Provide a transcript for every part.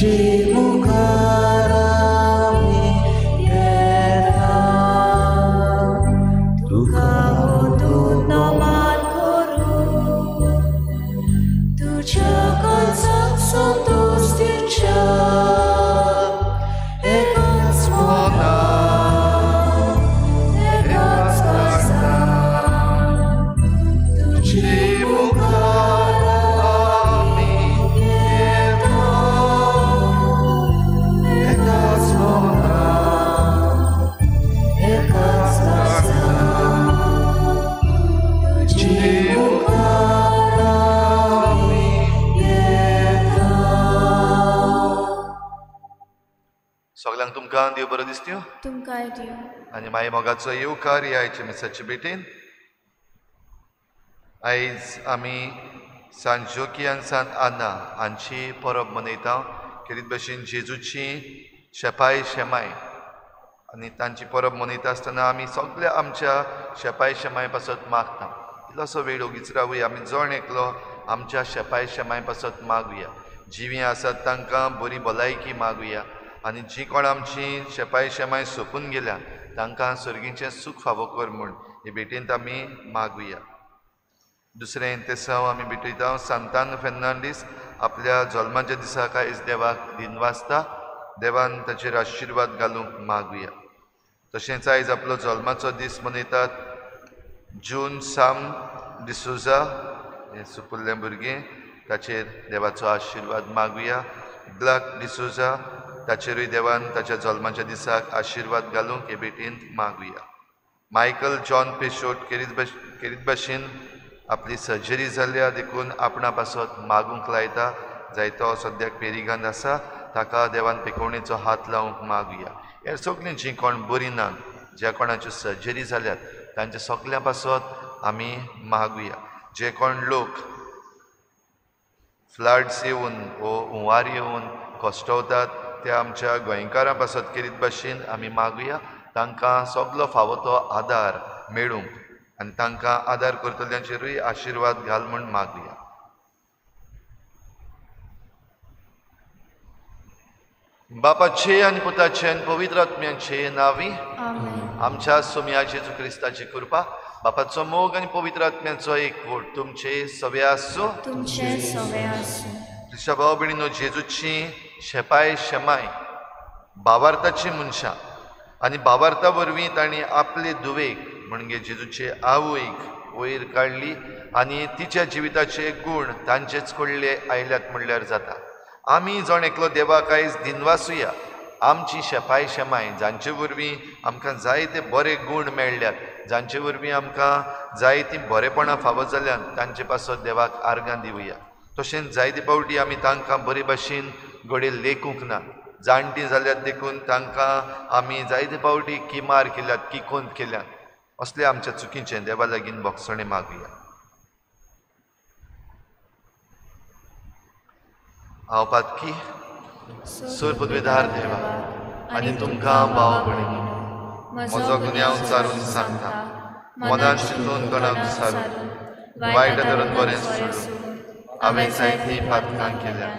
तुजी मुखार आमी येता तुका अंदून नमन करूं तुज्या काळजाक संतोष दिवच्या एकाच मनान एकाच काळजान तुजी मुखार आमी येता एकाच मनान एकाच काळजान तुजी मुखार आमी येता. सगळ्यांक तुमकां देव बरो दिसत्यो तुमकांय देव. आनी माई मोगाचो येवकार ह्या आयच्या मिसाचे भेटेन. आयज आमी सांत जोकी आनी सांत आना हांची परब मनयता. खेरीत भशेन जेजूची शेपाय शेमाय आनी तांची परब मनयता आसतना आमी सगल्या आमच्या शेपाय शेमाय पासत मागता. इल्लोसो वेळ ओगीच रावया, आमी जण एकलो आमच्या शेपाय शेमाय पासत मागुया. जिवीं आसात तांकां बरी भलायकी मागुया आनी जी कोण आमची शेपाय शेमाय सोंपून गेल्या तांकां सर्गीचें सूख फावो कर म्हूण हे भेटेंत आमी मागुया. दुसरें तेसांव आमी भेटयता सांतान फेर्नांडीस आपल्या जल्माच्या दिसाक आयज देवाक दिनवासता. देवान ताचेर आशिर्वाद घालूंक मागुया. तशेंच आयज आपलो जल्माचो दीस मनयतात जून साम डिसोजा हें सुपुल्लें भुरगें, ताचेर देवाचो आशिर्वाद मागुया. ब्लॅक डिसोजा ताचेरूय देवान ताच्या जल्माच्या दिसाक आशिर्वाद घालूंक हे भेटेंत मागुया. मायकल जॉन पेशोट खेरीत भाशेन आपली सर्जरी जाल्या देखून आपणा पासत मागूंक लायता. जायतो सद्याक पेरिगांत आसा, ताका देवान पेकोवणेचो हात लावंक मागुया. हे सगळीं जीं कोण बरीं नात, ज्या कोणाच्यो सर्जरी जाल्यात तांच्या सगल्यां पासत आमी मागुया. जे कोण लोक फ्लड्स येवन वो हुंवार येवन कश्टवतात त्या आमच्या गोंयकारां पासत खेरीत भाशेन आमी मागुया. तांकां सगलो फावो तो आदार मेळूंक आनी तांकां आदार करतल्यांचेरूय आशिर्वाद घाल म्हूण मागुया. बापाचे आनी पुताचे आनी पवित्र आत्म्याचे नांवी आमच्या सोम्या जेजू क्रिस्ताची कृपा, बापाचो मोग आनी पवित्र आत्म्याचो एकवट तुमचे सवे आसूं. तुमचे सवे आसूं. क्रिस्ता भाव भयणीनो, जेजूची शेपाय शेमाय बावार्थाची मनशां आनी बावार्था वरवीं तांणी आपले धुवेक म्हणजे जेजूचे आवयक वयर काडली आनी तिच्या जिविताचे गूण तांचेच कडले आयल्यात म्हणल्यार जाता. आमी जण एकलो देवाक आयज दिनवासुया. आमची शेपाय शेमाय जांचे वरवीं आमकां जायते बरे गूण मेळ्ळ्यात, जांचे वरवीं आमकां जायतीं बरेपणां फावो जाल्यात तांचे पासत देवाक आर्गां दिवया. तशेंच जायते फावटी आमी तांकां बरे भाशेन घडये लेखूंक ना, जाणटीं जाल्यात देखून तांकां आमी जायते फावटी किमार केल्यात, किकोंत केल्यात. असले आमच्या चुकीचें देवा लागीं भोगसणें मागुया. हांव पातकी सूर पदवीधार देवा आनी तुमकां भाव भयणीनो म्हजो गुन्यांव चारून सांगता. मनान चिंतून तोंडाक सारून वायट धरून बरें सोडून हांवें जायतीं पातकां केल्यात.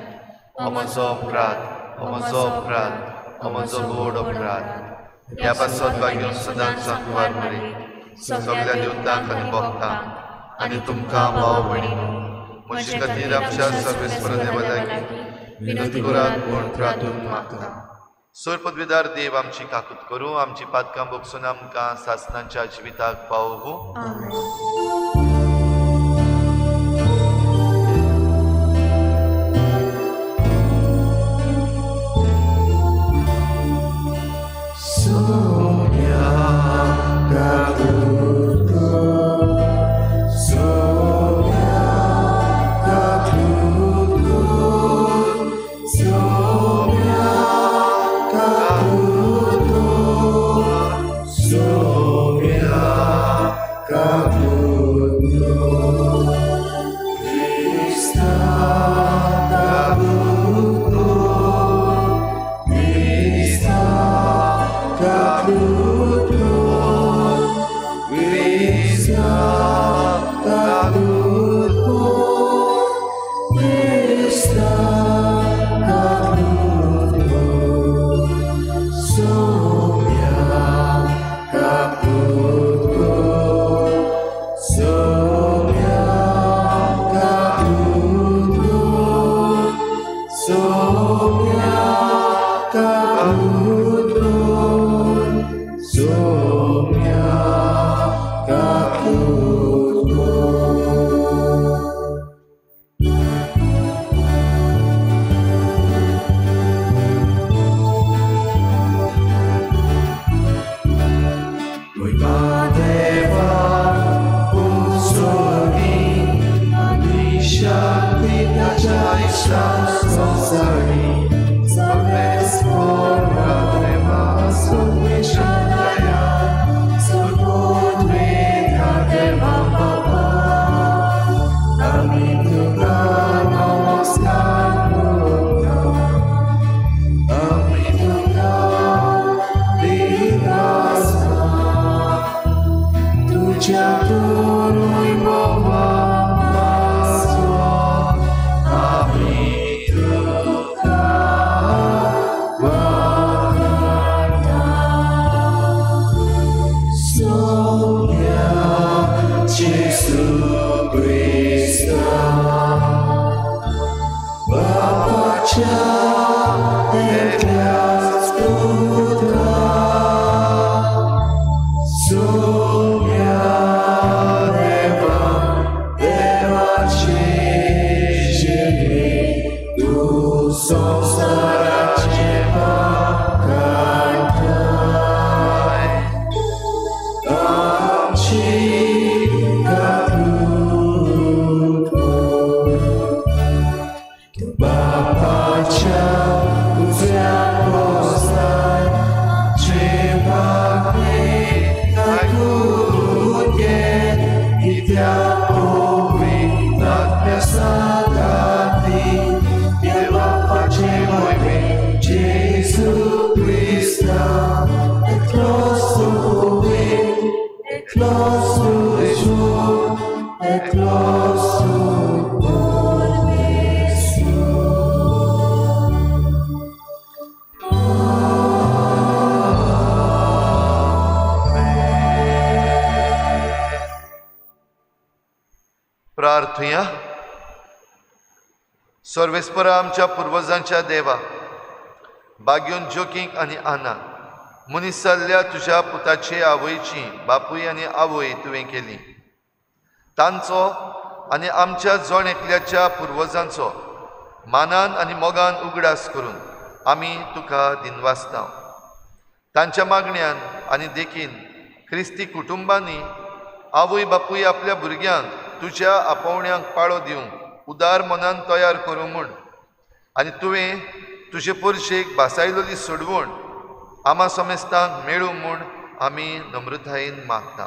हो म्हजो अपराध, हो म्हजो अपराध, हो म्हजो व्हड अपराध. ह्या पासत भाग्योन सदांच सांकवार मरे सगल्या देवतांक आनी भक्तांक आनी तुमकां भाव भयणीनो म्हजे खातीर आमच्या सर्वेस्पर देवा लागीं विनंती करात म्हूण प्रार्थून मागता. सोर पदवीदार देव आमची काकूत करूं, आमची पातकां भोगसून आमकां सासनाच्या जिविताक पावोवं. Sonia, Caputo. Somya kakutun, Somya kakutun. प्रार्थुया. सर्वेस्परा आमच्या पुर्वजांच्या देवा, बाग्योन जोकींक आनी आना मनीस जाल्ल्या तुज्या पुताचे आवयची बापूय आनी आवय तुवें केली. तांचो आनी आमच्या जण एकल्याच्या पुर्वजांचो मानान आनी मोगान उगडास करून आमी तुका दिनवासता. तांच्या मागण्यान आनी देखीन क्रिस्ती कुटुंबांनी आवय बापूय आपल्या भुरग्यांक तुज्या आपोवण्यांक पाळो दिवंक उदार मनान तयार करूं म्हूण आनी तुवें तुजे पोरशेक भासायलोली सोडवण आमा समेस्तांक मेळूं म्हूण आमी नम्रतायेन मागता.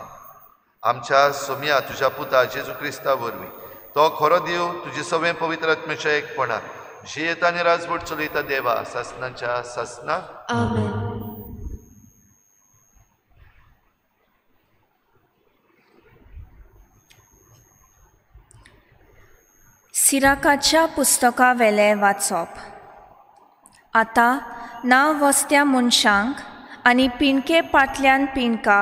आमच्या सोम्या तुज्या पुता जेजू क्रिस्ता वरवीं तो खरो देव तुजे सगळें पवित्र आत्म्याच्या एकपणान जियेता आनी राजवट चलयता देवा सासनाच्या सासना. आमेन. सिराकाच्या पुस्तका वेलें वाचप. आतां ना वस्त्या मनशांक आनी पिणके पाटल्यान पिणका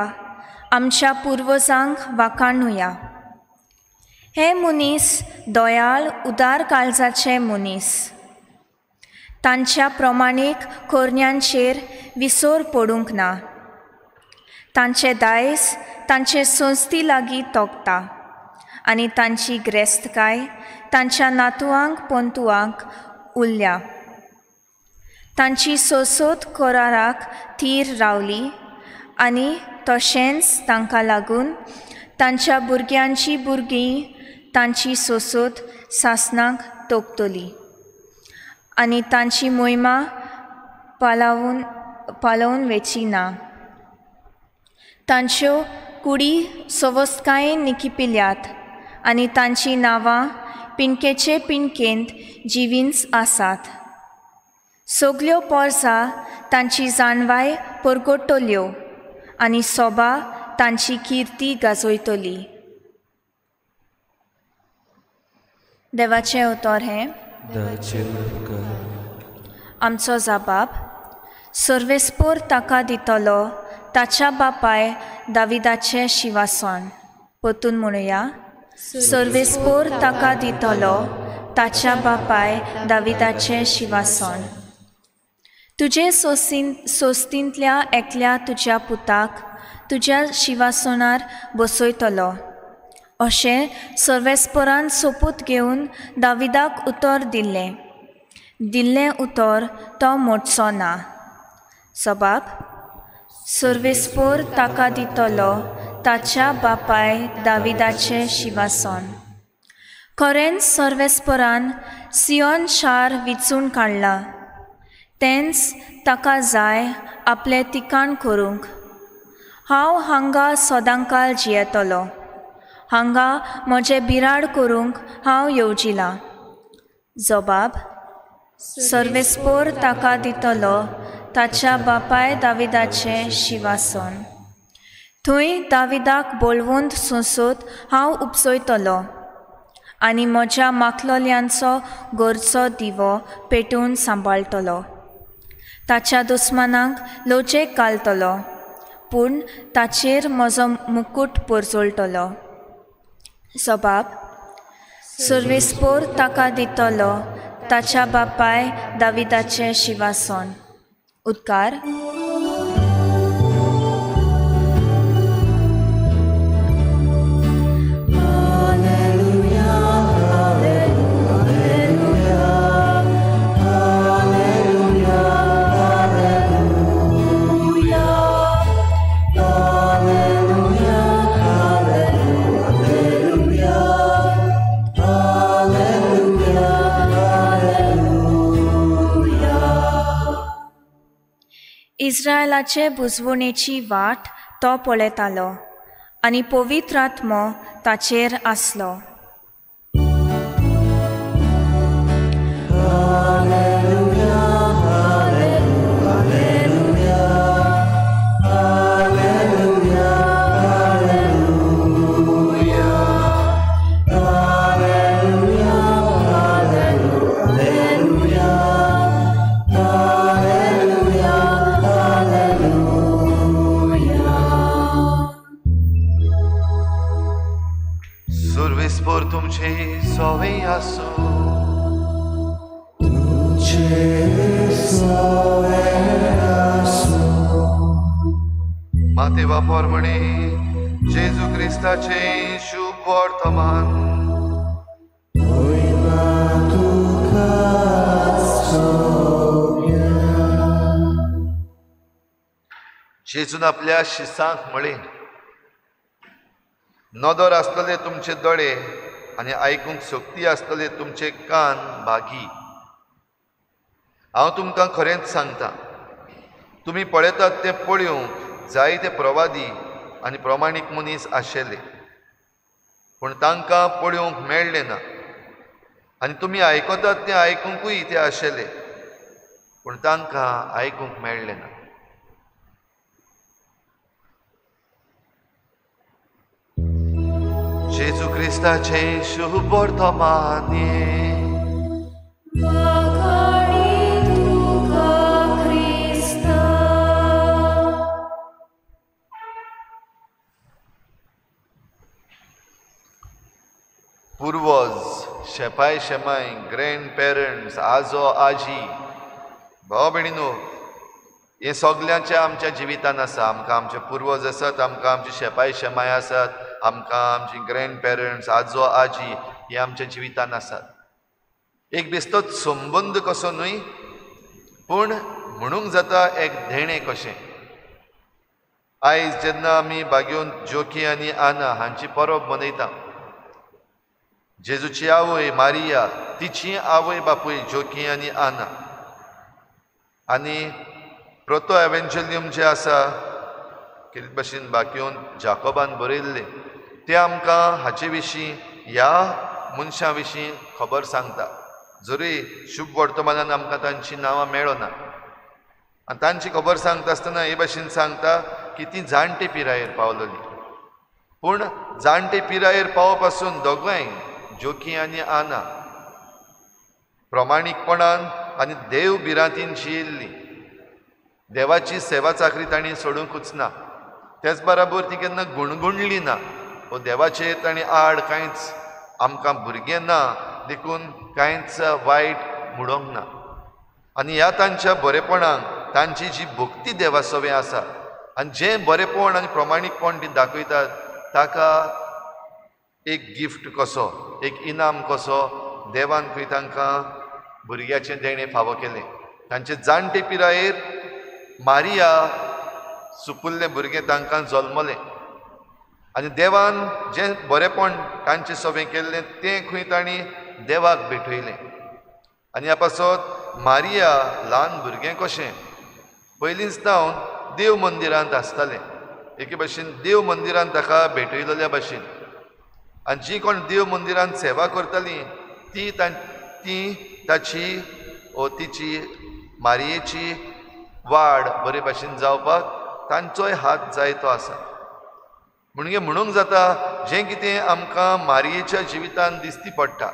आमच्या पुर्वजांक वाखाणुया. हे मनीस दयाळ उदार काळजाचे मनीस, तांच्या प्रमाणीक करण्यांचेर विसर पडूंक ना. तांचे दायज तांचे संस्थी लागीं तोखता आनी तांची ग्रेस्तकाय तांच्या नातवांक पंतुआंक उरल्या. तांची सोसोत कराराक थीर रावली आनी तशेंच तांकां लागून तांच्या भुरग्यांची भुरगीं तांची सोसोत सासनाक तोखतली आनी तांची मोहिमा पालोवन वेची ना. तांच्यो कुडी सवस्तकायेन निकिपिल्यात आनी तांचीं नांवां पिणकेचे पिणकेंत जिवींच आसात. सगल्यो पोरसां तांची जाणवाय परगटतल्यो आनी सोबा तांची किर्ती गाजयतली. देवाचें उतर हें. आमचो जबाब सर्वेस्पोर ताका दितलो ताच्या बापाय दाविदाचें शिवासन. परतून म्हणुया, सर्वेस्पोर ताका दितलो ताच्या बापाय दाविदाचें शिवासन. तुजे सोस्तींतल्या एकल्या तुज्या पुताक तुज्या शिवासनार बसयतलो अशें सर्वेस्परान सोपूत घेवन दाविदाक उतर दिल्लें. दिल्लें उतर तो मोडचो ना. सबाब सर्वेस्पोर ताका दितलो ताच्या बापाय दाविदाचें शिवासन. खरेंच सर्वेस्परान सियोन शार विचून काडलां, तेंच ताका जाय आपलें ठिकाण करूंक. हांव हांगा सदांकाळ जियेतलो, हांगा म्हजें बिराड करूंक हांव येवजिलां. जबाब सर्वेस्पोर ताका दितलो ताच्या बापाय दाविदाचें शिवासन. थंय दाविदाक बळवंत संसद हांव उपसयतलो आनी म्हज्या माखलोल्यांचो घरचो दिवो पेटोवन सांबाळटलो. ताच्या दुस्मानांक लजेक घालतलो, पूण ताचेर म्हजो मुकूट परजळटलो. सबाब सर्वेस्पोर ताका दितलो ताच्या बापाय दाविदाचें शिवासन. उद्गार. इस्रायलाचे बुजवणेची वाट तो पळयतालो आनी पवित्र आत्मो ताचेर आसलो. मातेवा फॉर्मणे जेजू क्रिस्ताचे शुभ वर्तमान. जेजून आपल्या शिसांक म्हळें, नदर आसतले तुमचे दोळे आनी आयकूंक शक्ती आसतले तुमचे कान भागी. हांव तुमकां खरेंच सांगता, तुमी पळयतात तें पळोवंक जायते प्रवादी आनी प्रमाणीक मनीस आशिल्ले, पूण तांकां पळोवंक मेळ्ळें ना. आनी तुमी आयकतात तें आयकुंकूय ते आशिल्ले, पूण तांकां आयकूंक मेळ्ळें ना. जेजू क्रिस्ताचें शुभ वर्तमान. पुर्वज, शेपाय शेमाय, ग्रँड पेरंट्स, आजो आजी, भाव भयणीनो, हें सगल्यांच्या आमच्या जिवितान आसा. आमकां आमचे पुर्वज आसात, आमकां आमचे शेपाय शेमाय आसात, आमकां आमची ग्रँड पेरंट्स, आजो आजी हे आमच्या जिवितान आसात. एक बेस्तोच संबंद कसो न्हय, पूण म्हणूंक जाता एक देणें कशें. आयज जेन्ना आमी बागेवन जोकी आनी आना हांची परब मनयता, जेजूची आवय मारिया, तिची आवय बापूय जोकी आनी आना, आनी प्रोतो एव्हेंजेलियम जें आसा कितें भाशेन बाकीवन जाकोबान बरयल्लें तें आमकां हाचे विशीं, ह्या मनशां विशीं खबर सांगता. जरी शुभ वर्तमानान आमकां तांचीं नांवां मेळना, आनी तांची खबर सांगता आसतना हे भाशेन सांगता की ती जाणटे पिरायेर पावलेली, पूण जाणटे पिरायेर पावपासून दोगांय जोकी आनी आना प्रमाणीकपणान आनी देव भिरांतीन जियेल्ली. देवाची सेवा चाकरी तांणी सोडूंकूच ना. तेच बराबर ती केन्ना गुणगुणली ना वो देवाचेर तांणी आड कांयच आमकां भुरगें ना देखून कांयच वायट म्हणूंक ना. आनी ह्या तांच्या बरेपणाक तांची जी भक्ती देवा सवें आसा आनी जें बरेपण आनी प्रमाणीकपण ती दाखयतात ताका एक गिफ्ट कसो, एक इनाम कसो देवान खंय तांकां भुरग्याचें देणें फावो केलें. तांचे जाणटे पिरायेर मारिया सुपुल्लें भुरगें तांकां जल्मलें आनी देवान जें बरेपण तांचे सवें केल्लें तें खंय तांणी देवाक भेटयलें. आनी ह्या पासत मारिया ल्हान भुरगें कशें पयलींच जावन देव मंदिरांत आसतालें, एके भशेन देव मंदिरांत ताका भेटयलेल्या भशेन. आनी जी कोण देव मंदिरांत सेवा करताली ती ती ताची ओ तिची मारियेची वाड बरे भाशेन जावपाक तांचोय हात जाय तो आसा. म्हणगे म्हणूंक जाता जें कितें आमकां मारियेच्या जिवितांत दिसती पडटा,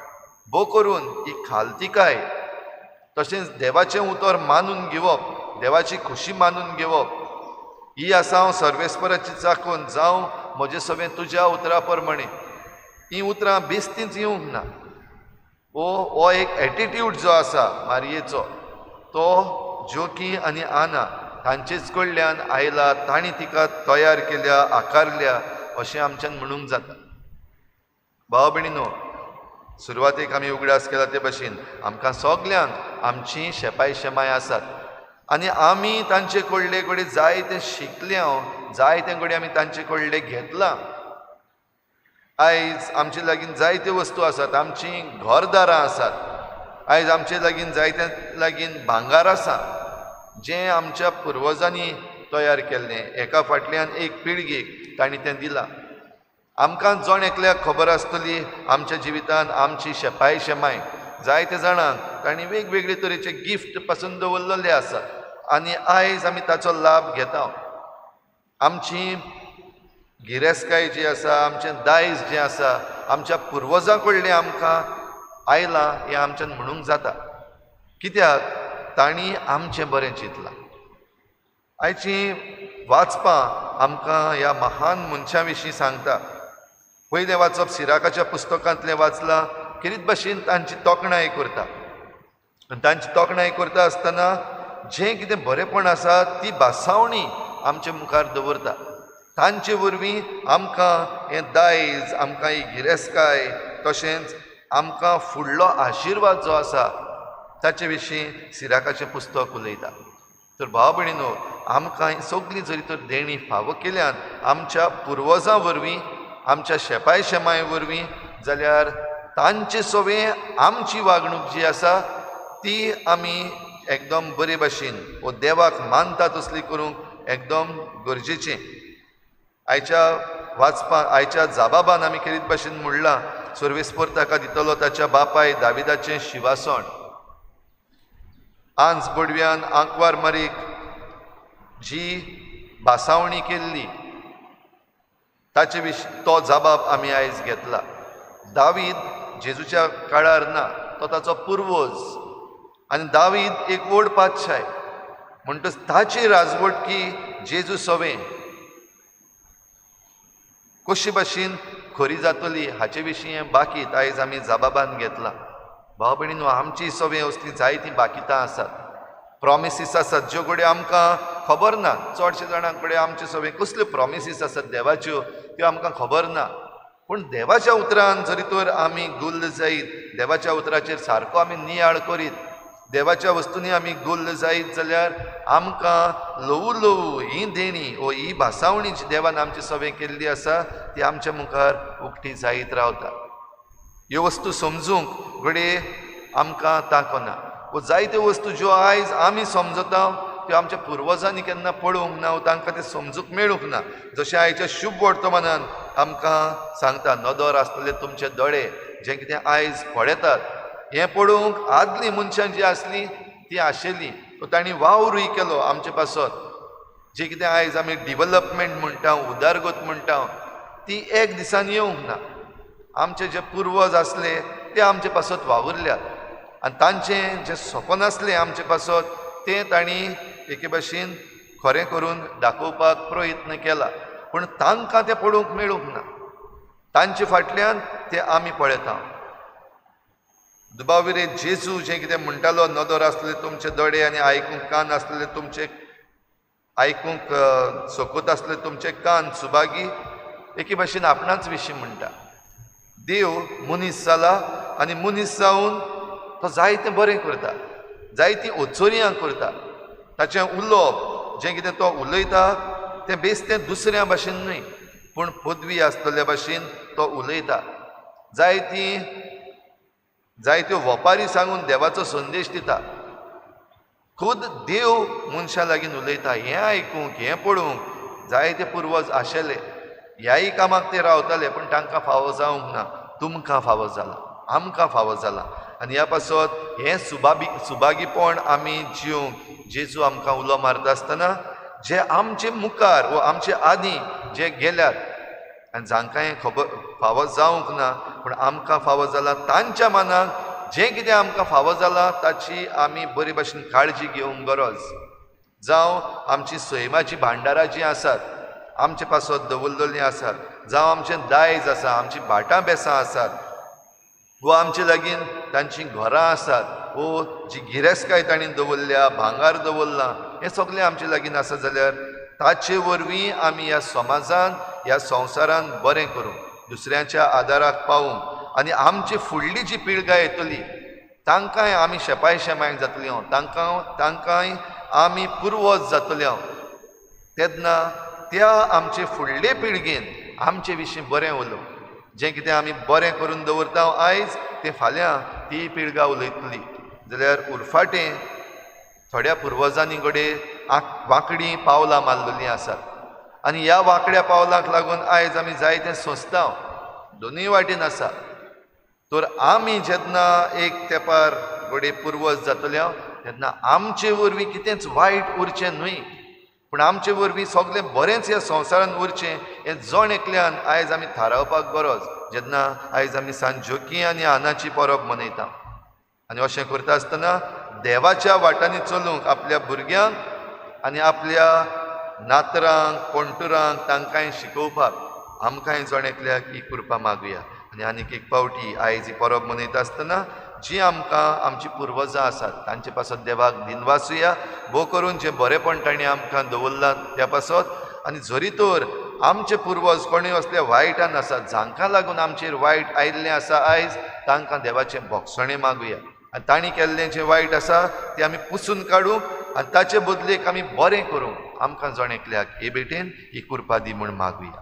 भो करून ही खालतिकाय तशेंच देवाचें उतर मानून घेवप, देवाची खुशी मानून घेवप, ही आसा हांव सर्वेस्पराची चाकून जावं म्हजे सवें तुज्या उतरा प्रमाणे. हीं उतरां बेस्तींच येवंक ना. हो एक एटिट्यूड जो आसा मारियेचो तो जोकी आनी आना तांचेच कडल्यान आयला, तांणी तिका तयार केल्या, आकारल्या अशें आमच्यान म्हणूंक जाता. भाव भयणीनो, सुरवातेक आमी उगडास केला ते भशेन आमकां सगल्यांक आमची शेपाय शेमाय आसात आनी आमी तांचे कडले कडेन जायतें शिकल्या, जायते कडेन आमी तांचे कडले घेतलां. आयज आमचे लागीं जायत्यो वस्तू आसात, आमचीं घरदारां आसात, आयज आमचे लागीं जायते लागीं भांगार आसा जें आमच्या पुर्वजांनी तयार केल्लें, एका फाटल्यान एक पिळगेक तांणी तें दिलां. आमकां जण एकल्याक खबर आसतली आमच्या जिवितांत आमची शेपाय शेमाय जायते जाणांक तांणी वेगवेगळे तरेचे गिफ्ट पासून दवरलेले आसात आनी आयज आमी ताचो लाभ घेता. आमची गिरेस्तकाय जी आसा, आमचें दायज जें आसा आमच्या पुर्वजां कडलें आमकां आयलां हें आमच्यान म्हणूंक जाता, कित्याक तांणी आमचें बरें चिंतलां. आयची वाचपां आमकां ह्या महान मनशां विशीं सांगता. पयलें वाचप सिराकाच्या पुस्तकांतलें वाचलां, खेरीत भाशेन तांची तोखणाय करता आनी तांची तोखणाय करता आसतना जें कितें बरेपण आसा ती भासावणी आमचे मुखार दवरता. तांचे वरवीं आमकां हें दायज, आमकां ही गिरेस्तकाय, तशेंच आमकां फुडलो आशिर्वाद जो आसा ताचे विशीं सिराकाचें पुस्तक उलयता. तर भाव भयणीनो, आमकां सगळीं जरी तर देणीं फावो केल्यान आमच्या पुर्वजां वरवीं, आमच्या शेपाय शेमाय वरवीं, जाल्यार तांचे सवें आमची वागणूक जी आसा ती आमी एकदम बरे भाशेन वो देवाक मानता तसली करूंक एकदम गरजेचें. आयच्या वाचपा आयच्या जाबाबान आमी खेरीत भाशेन म्हणलां, सर्वेस्पर ताका दितलो ताच्या बापाय दाविदाचें शिवासण. आंज बडव्यान आंकवार मारीक जी भासावणी केल्ली ताचे विशीं तो जाबाब आमी आयज घेतला. दावीद जेजूच्या काळार ना, तो ताचो पुर्वज आनी दावीद एक व्हड पातशाय, म्हणटच ताची राजवटकी जेजू सवें कशी भाशेन खरी जातली हाचे विशीं हें बाकीत आयज आमी जाबाबान घेतलां. भाव भयणीनो, आमची सवें असलीं जायतीं बाकितां आसात, प्रोमिसीस आसात ज्यो घडये आमकां खबर ना. चडशे जाणां कडेन आमचे सवें कसल्यो प्रोमिसीस आसात देवाच्यो त्यो आमकां खबर ना. पूण देवाच्या उतरान जरी तर आमी गुल्ल जायत, देवाच्या उतराचेर सारको आमी नियाळ करीत, देवाच्या वस्तूंनी आमी गुल्ल जायत जाल्यार आमकां ल्हवू ल्हवू ही देणी वो ही भासावणी जी देवान आमचे सवें केल्ली आसा ती आमच्या मुखार उक्ती जायत रावता. ह्यो वस्तू समजूंक घडये आमकां तांक ना वो जायत्यो वस्तू ज्यो आयज आमी समजता त्यो आमच्या पुर्वजांनी केन्ना पळोवंक ना, तांकां तें समजूंक मेळूंक ना. जशें आयच्या शुभ वर्तमानान आमकां सांगता, नदर आसतले तुमचे दोळे जें कितें आयज पळयतात हें पळोवंक आदलीं मनशां जीं आसलीं तीं आशिल्लीं, तांणी वावरूय केलो आमचे पासत. जें कितें आयज आमी डिवलपमेंट म्हणटा, उदरगत म्हणटा, ती एक दिसान येवंक ना. आमचे जे पुर्वज आसले ते आमचे पासत वावुरल्यात आनी तांचें जें सपन आसलें आमचे पासत तें तांणी एके भाशेन खरें करून दाखोवपाक प्रयत्न केला, पूण तांकां तें पळोवंक मेळूंक ना. तांचे फाटल्यान तें आमी पळयता. दुबाविरे जेजू जें कितें म्हणटालो, नदर आसलेले तुमचे दोळे आनी आयकूंक कान आसलेले तुमचे, आयकूंक सोकत आसले तुमचे कान सुभागी, एके भाशेन आपणाच विशीं म्हणटा. देव मनीस जाला आनी मनीस जावन तो जायतें बरें करता, जायतीं ओचोरयां करता. ताचें उलोवप जें कितें तो उलयता तें बेस्तें दुसऱ्या भाशेन न्हय, पूण पदवी आसतल्या भाशेन तो उलयता. जायत्यो वपारी सांगून देवाचो संदेश दिता. खुद देव मनशां लागीं उलयता. हें आयकूंक, हें पळोवंक जायते पुर्वज आशिल्ले, ह्याय कामाक ते रावताले, पूण तांकां फावो जावंक ना. तुमकां फावो जाला, आमकां फावो जाला. आनी ह्या पासत हें सुभागीपण आमी जिवंक जेजू आमकां उलो मारता आसतना जे आमचे मुखार वो आमचे आदीं जे गेल्यात आनी जांकां हें खबर फावो जावंक ना, पूण आमकां फावो जाला, तांच्या मनाक जें कितें आमकां फावो जालां ताची आमी बरे भाशेन काळजी घेवंक गरज. जावं आमची सैमाचीं भांडारां जीं आसात आमचे पासत दवरलेलीं आसात, जावं आमचें दायज आसा, आमचीं भाटां बेसां आसात, वो आमचे लागीं तांचीं घरां आसात, वो जी गिरेस्तकाय तांणी दवरल्या, भांगार दवरलां, हें सगळें आमचे लागीं आसा जाल्यार ताचे वरवीं आमी ह्या समाजान, ह्या संवसारान बरें करूंक, दुसऱ्यांच्या आदाराक पावूंक आनी आमची फुडली जी पिळगां येतली तांकांय आमी शेपाय शेमाय जातली हांव, तांकांय आमी पुर्वज जातले हांव. तेन्ना त्या आमचे फुडले पिळगेन आमचे विशीं बरें उलोवं. जें कितें आमी बरें करून दवरता आयज तें फाल्यां ती पिळगां उलयतली. जाल्यार उरफाटें थोड्या पुर्वजांनी कडेन वांकडी पावलां मारलेलीं आसात आनी ह्या वांकड्या पावलांक लागून आयज आमी जायतें सोंसता. दोनूय वाटेन आसा. तर आमी जेन्ना एक तेंपार घडये पुर्वज जातले तेन्ना आमचे वरवीं कितेंच वायट उरचें न्हय, पूण आमचे वरवीं सगळें बरेंच ह्या संवसारान उरचें हें जण एकल्यान आयज आमी थारावपाक गरज, जेन्ना आयज आमी सांत जोकी आनी आनाची परब मनयता. आनी अशें करता आसतना देवाच्या वाटांनी चलूंक आपल्या भुरग्यांक आनी आपल्या नातरांक, पणटुरांक तांकांय शिकोवपाक आमकांय जण एकल्याक ही कृपा मागुया. आनी आनीक एक पावटी आयज ही परब मनयता आसतना जी आमकां आमची पुर्वजां आसात तांचे पासत देवाक दिनवासुया, भोव करून जें बरेंपण तांणी आमकां दवरलां त्या पासत. आनी जरी तर आमचे पुर्वज कोणूय असले वायटान आसात जांकां लागून आमचेर वायट आयिल्लें आसा आयज, तांकां देवाचें भोगसणें मागुया आनी तांणी केल्लें जें वायट आसा तें आमी पुसून काडूंक आनी ताचे बदलेक आमी बरें करूंक आमकां जण एकल्याक हे भेटेन ही कृपा दी म्हूण मागुया.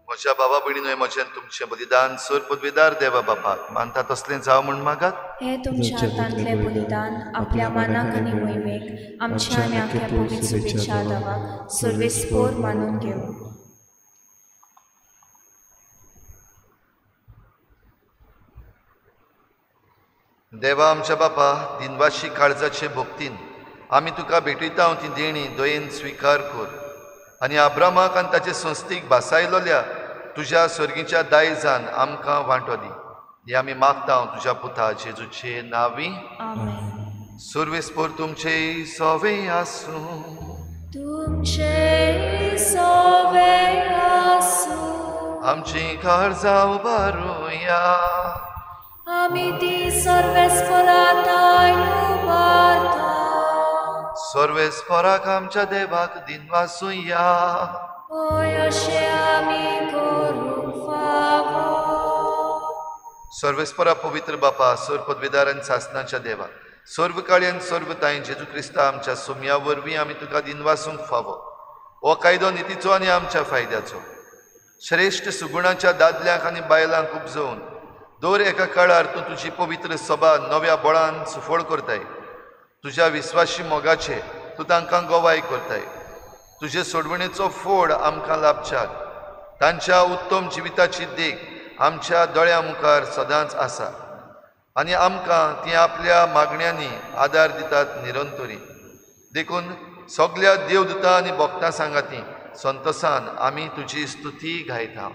म्हज्या बाबा भयणीनो, म्हजें तुमचें बलिदान सर पदवीदार देवा बापाक मानता तसलें जावं म्हूण मागात. हे तुमच्या हातांतलें बलिदान आपल्या मानाक आनी मोहिमेक आमच्या आनी आख्या पवित्र शुभेच्छा देवाक सर्वेस्पोर मानून घेवं. देवा आमच्या बापा, दिनवाशी काळजाचे भक्तीन आमी तुका भेटयता ती देणी दयेन स्विकार कर आनी आब्रामाक आनी ताचे संस्थेक भासायलोल्या तुज्या सर्गीच्या दायजान आमकां वांटो दी. हे आमी मागता तुज्या पुता जेजूचे नांवी. आमेन. सुर्वेस्पोर तुमचे सवे आसूं. तुमचे सवे आसूं. आमची काळजां उबारुया. आमी ती सर्वेस्परा थांय उबारता. सर्वेस्पराक आमच्या देवाक दिनवासुया. हय, अशें आमी करूंक फावो. सर्वेस्परा पवित्र बापा, सर्व पदवेदार आनी सासनाच्या देवा, सर्व काळी आनी सर्व तांय जेजू क्रिस्ता आमच्या सोम्या वरवीं आमी तुका दिनवासूंक फावो. हो कायदो नितीचो आनी आमच्या फायद्याचो. श्रेश्ठ सुगुणाच्या दादल्यांक आनी बायलांक उपजोवन दर एका काळार तूं तुजी पवित्र सभा नव्या बळान सुफळ करताय. तुज्या विस्वाशी मोगाचे तूं तांकां गवाय करताय. तुजे सोडवणेचो फोड आमकां लाभच्याक तांच्या उत्तम जिविताची देख आमच्या दोळ्यां मुखार सदांच आसा आनी आमकां ती आपल्या मागण्यांनी आदार दितात निरंतरी. देखून सगल्या देवदूतां आनी भक्तां सांगाती संतोसान आमी तुजी स्तुती गायता.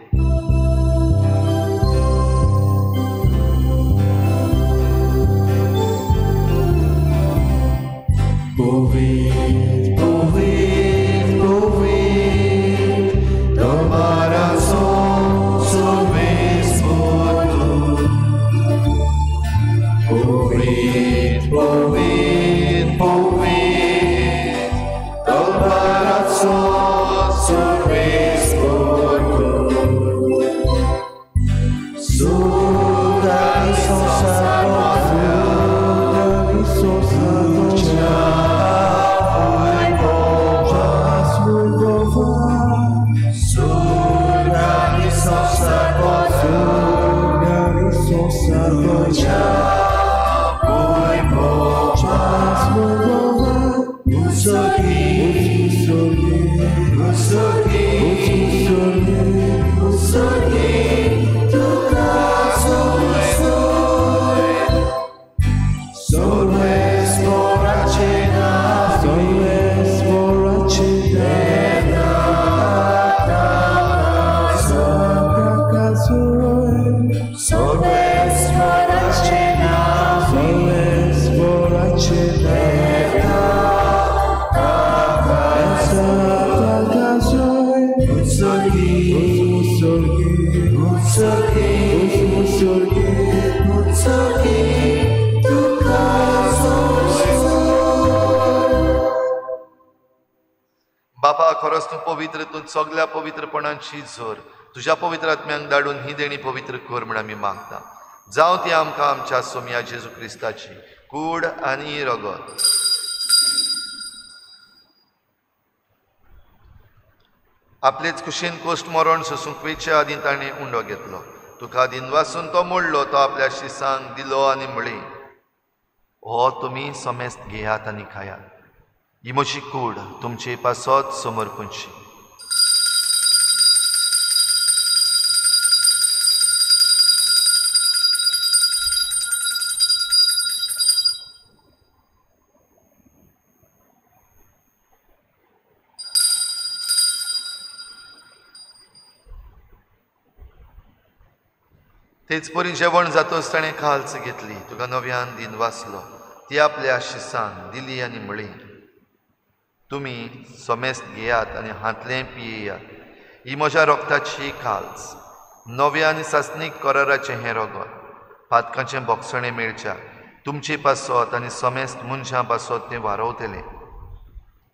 पवित्र पवित्र पवित्र दबाराचो सर्वेस्पर तूं. पवित्र पवित्र पवित्र दबाराचो सर्वेस्पर तूं. सुख आनी संवसार बापा, खरोच तूं पवित्र, तूं सगल्या पवित्रपणाची जोर. तुज्या पवित्र आत्म्यांक धाडून ही देणी पवित्र कर म्हण आमी मागता. जावं ती आमकां आमच्या सोम्या जेजू क्रिस्ताची कूड आनी रगत. आपलेच कुशीन कोश्ट मरण सोसूंक वेचे आदीं ताणें उंडो घेतलो. तुका दिनवासून तो मोडलो, तो आपल्या शिसांक दिलो आनी म्हळी, हो तुमी समेस्त घेयात आनी खायात. ही म्हजी कूड तुमचे पासत समर्पणची. तेच परी जेवण जातच ताणें खालच घेतली, तुका नव्यान दिनवासलो, ती आपल्या शिसान दिली आनी म्हळी, तुमी समेस्त घेयात आनी हांतलें पियेयात. ही म्हज्या रोगताची खालस, नव्या आनी सासणीक कराराचें हें रगत. पातकांचें बोगसणें मेळच्या तुमचे पासत आनी समेस्त मनशां पासत तें वारवतलें.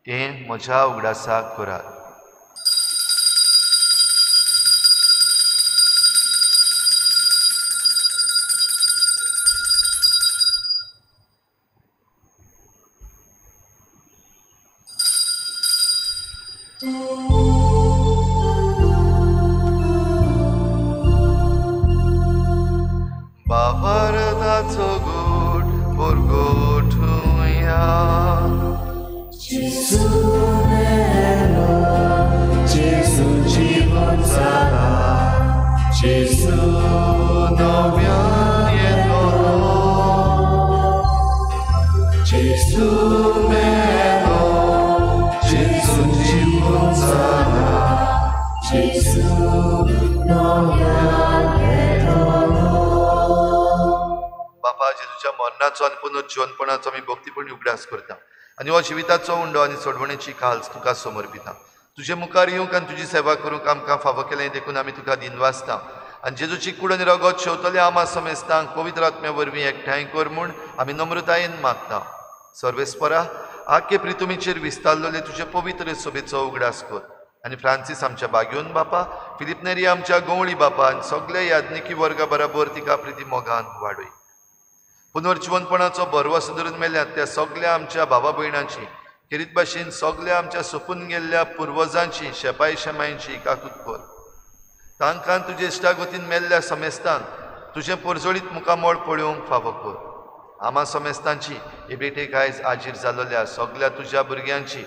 हें म्हज्या उगडासाक करात. बाबरदाचो गोट बोरगोठुया. जेजू मेलो, जेजू जीवन जाला, जेजू नव्यान येतलो. जेजूच्या मरणाचो आनी पुनर्जिवनपणाचो आमी भक्तीपणी उगडास करता आनी हो जिविताचो उंडो आनी सोडवणेची खाल्स तुका समर्पिता. तुजे मुखार येवंक आनी तुजी सेवा करूंक आमकां फावो केलें देखून आमी तुका दिनवासता आनी जेजूची कूड आनी रगत शेवतले आमा समेस्तांक पवित्र आत्म्या वरवीं एकठांय कर म्हूण आमी नम्रतायेन मागता. सर्वेस्परा आख्खे प्रितुमीचेर विस्तारलेले तुजे पवित्र सभेचो उगडास कर आनी फ्रांसीस आमच्या बाग्योन बापा, फिलीप नेरी आमच्या गवळी बापा आनी सगळे याज्ञिकी वर्गा बराबर तिका प्रिती मोगान वाडय. पुनर्जिवनपणाचो भरवसो धरून मेल्यात त्या सगळ्या आमच्या भावा भयणांची खेरीत भाशेन सगळ्या आमच्या सोपून गेल्ल्या पुर्वजांची शेपाय शेमांयची काकूत कर. तांकां तुजे इश्टागतीन मेल्ल्या समेस्तांक तुजें पोरजोळीत मुखामळ पळोवंक फावो कर. आमा समेस्तांची हे भेटेक आयज आजीर जाल्ल्या सगळ्या तुज्या भुरग्यांची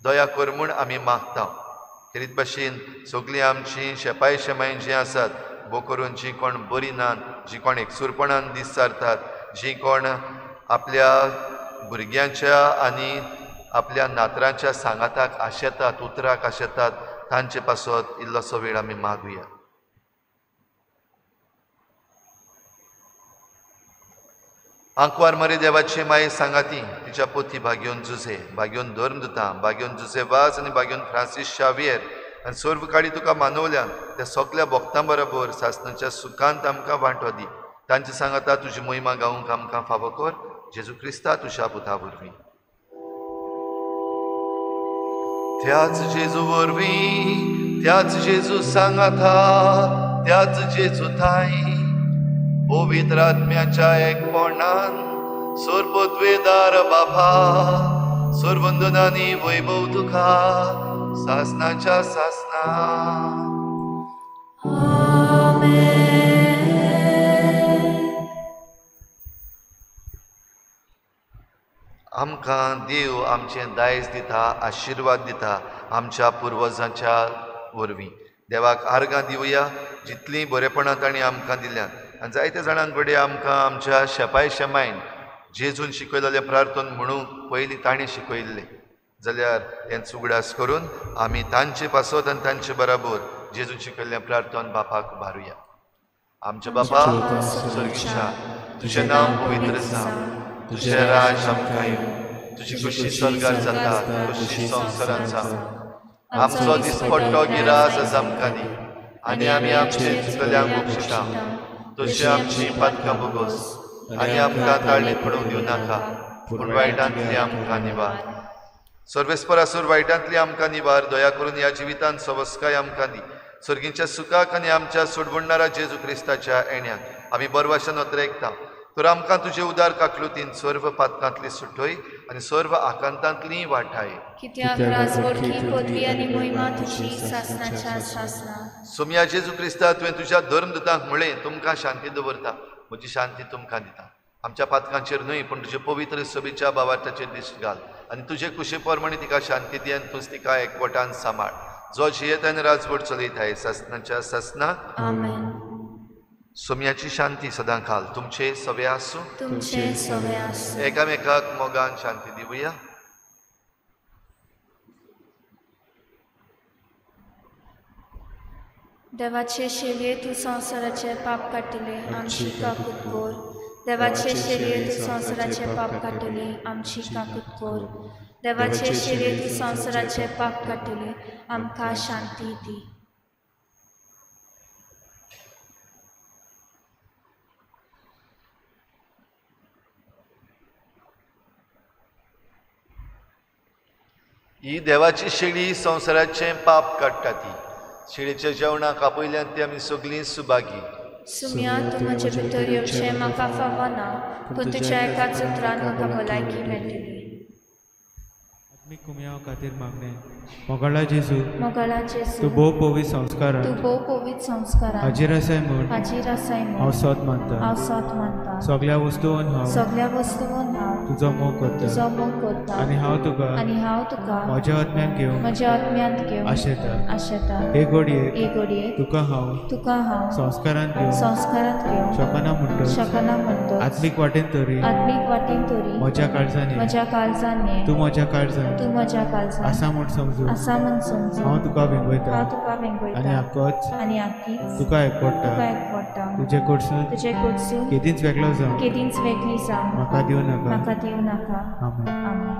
दया कर म्हूण आमी मागता. खेरीत भाशेन सगळीं आमची शेपाय शेमाय जीं आसात भो करून जीं कोण बरीं नात, जीं कोण एकसूरपणान दीस सारतात, जीं कोण आपल्या भुरग्यांच्या आनी आपल्या नातरांच्या सांगाताक आशेतात, उतराक आशेतात, तांचे पासत इल्लोसो वेळ आमी मागुया. आंकवार मरे देवाचे माये सांगाती तिच्या पोती भाग्योन जुझे, भाग्योन धर्मदूता, भाग्योन जुझे वाज आनी भाग्योन फ्रांसीस शावियर आनी सर्व काळी तुका मानवल्यान त्या सगळ्या भक्तां बरोबर सासणाच्या सुखांत आमकां वांटो दी. तांचे सांगाता तुजी मोहिमा गावंक आमकां फावो कर. जेजू क्रिस्ता तुज्या पुता वरवीं. त्याच जेजू वरवीं, त्याच जेजू सांगाता, त्याच जेजू थांय पवित्र आत्म्याच्या एकपणान सर्वद्वेदार बापा सर्वंदनानी वैभव तुका सासनाच्या सासना. आमकां देव आमचें दायज दिता, आशिर्वाद दिता आमच्या पुर्वजांच्या वरवीं. देवाक आर्गां दिवया जितलीं बरेपणां तांणी आमकां दिल्यात आनी जायत्या जाणां कडेन आमकां आमच्या शेपाय शेमायन जेजून शिकयलेलें प्रार्थन म्हणूंक पयलीं ताणें शिकयल्लें जाल्यार हें उगडास करून आमी तांचे पासत आनी तांचे बराबर जेजून शिकयल्लें प्रार्थन बापाक भारुया. आमच्या बापा स्वर्गीच्या, तुजें नांव पवित्र जावं, तुजें राज आमकां येवं, तुजी खुशी स्वर्गार जाता तशी संवसारांत जावं. आमचो दिसपट्टो गिरास आज आमकां दी आनी आमी आमचे चुकल्यांक बक्षिता तशी आमची पातकां भोगोस आनी आमकां ताळणीत पडूंक दिवं नाका, पूण वायटांतली आमकां निवार. सर्वेस्परासूर वायटांतली आमकां निवार. दया करून ह्या जिवितांत सवस्काय आमकां दी. सर्गींच्या सुखाक आनी आमच्या सोडवणणारा जेजू क्रिस्ताच्या येण्याक आमी बरवाशान अत्रेकता. तर आमकां तुजे उदार काकलुतीन सर्व पातकांतली सुटय आनी सर्व आकांतांतली वाठाय. सोमया जेजू क्रिस्ता, तुवें तुज्या धर्मदूतांक म्हळें, तुमकां शांती दवरता, म्हजी शांती तुमकां दिता. आमच्या पातकांचेर न्हय पूण तुजे पवित्र सभेच्या भावार्थाचेर दिश्ट घाल आनी तुजे कुशे प्रमाणे तिका शांती दी आनी तूंच तिका एकवटान सांबाळ, जो जियेत आनी राजवट चलयताय सासनाच्या सासना. सोम्याची शांती सदां खाल तुमचे सवे आसूं, तुमचे सवे आसूं. एकामेकाक मोगान शांती दिवया. देवाचे शेलये तूं संवसाराचे पाप काडटले, आमची काकूत कर. देवाचे शेलये तूं संवसाराचे पाप काडटले, आमची काकूत कर. देवाचे शेलये तूं संवसाराचे पाप काडटले, आमकां शांती दी. ही देवाची शेळी संवसाराचें पाप काडटा. ती शेळीच्या जेवणाक आपयल्यान ती आमी सगळीं सुभागी. सुम्या, तूं म्हजे भितर येवचें म्हाका फावना, पूण तुज्या एकाच उतरान म्हाका भलायकी मेळटली. आत्मीक कुमयाव खातीर मागणें. मोगाळा जेजू, मोगाळा जेजू, तूं भोव पवित्र संस्कारान, तूं भोव पवित्र संस्कारान हाजीर आसाय म्हूण, हाजीर आसाय म्हूण हांव सोद मानता, हांव सोद मानता. सगळ्या वस्तून हांव, सगळ्या वस्तून हांव तुजो मोग करता, तुजो मोग करता. आनी हांव तुका, आनी हांव तुका म्हज्या आत्म्यांत घेवन, म्हज्या आत्म्यांत घेवन आशेता, आशेता. हे घडयेक, हे घडयेक तुका हांव, तुका हांव संस्कारांत घेवन, संस्कारांत घेवन शकना म्हणटच, शकना म्हणटच, आत्मीक वाटेन तरी, आत्मीक वाटेन तरी म्हज्या काळजान, म्हज्या काळजान ये, तूं म्हज्या काळजान, तूं म्हज्या काळजान आसा म्हूण समजून, आसा म्हूण समजून हांव तुका वेंगयता, हांव तुका वेंगयता. आनी आकच, आनी आकीच तुका एकवटा, तुका एकवटा. पडटा। तुजे कडसून तुजे कडसून केदींच वेगळो जावं केदींच वेगळी जावं म्हाका दिवं नाका। म्हाका दिवं नाका। आमेन। आमेन।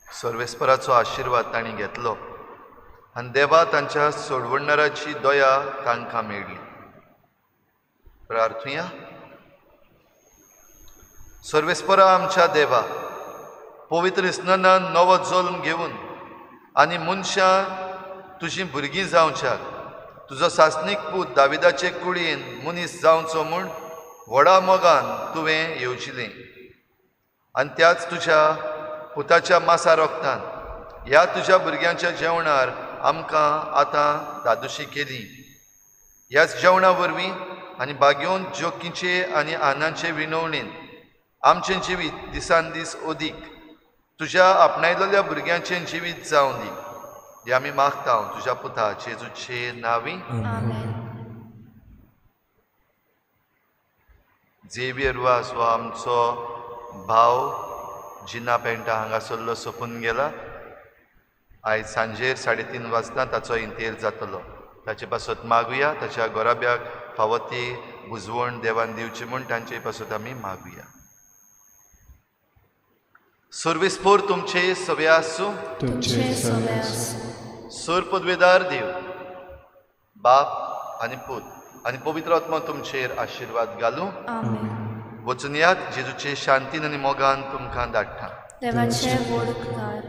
सर्वेस्पराचो आशिर्वाद तांणी घेतलो आनी देवा तांच्या सोडवणाराची दया तांकां मेळ्ळी। प्रार्थुया। सर्वेस्परा आमच्या देवा, पवित्र स्नानान नवो जल्म घेवन आनी मनशां तुजीं भुरगीं जावच्याक तुजो सासणीक पूत दाविदाचे कुळयेन मनीस जावचो म्हूण व्हडा मोगान तुवें येवजिलें आनी त्याच तुज्या पुताच्या मासा रोगतान ह्या तुज्या भुरग्यांच्या जेवणार आमकां आतां दादोशी केली। ह्याच जेवणा वरवीं आनी बागेवन जोकीचे आनी आनांचे विनवणेन आमचें जिवीत दिसान दीस अदीक तुज्या आपणायलेल्या भुरग्यांचें जिवीत जावं दी। हें आमी मागता तुज्या पुता जेजूचे नांवी। झेवियर वास हो आमचो भाव जिना पेंटा हांगासरलो सोंपून गेला। आयज सांजेर 3:30 वाजता ताचो इंतेर जातलो। ताचे पासत मागुया, ताच्या गोराब्याक फावो ती बुजवण देवान दिवची म्हूण तांचे पासत आमी मागुया। सर्वेस्पोर तुमचे सवे आसूं। सर पदवेदार देव बाप आनी पूत आनी पवित्र आत्मा तुमचेर आशिर्वाद घालूं। वचून यात जेजूचे शांतीन आनी मोगान तुमकां धाडटा। देवाचे व्हड उपकार।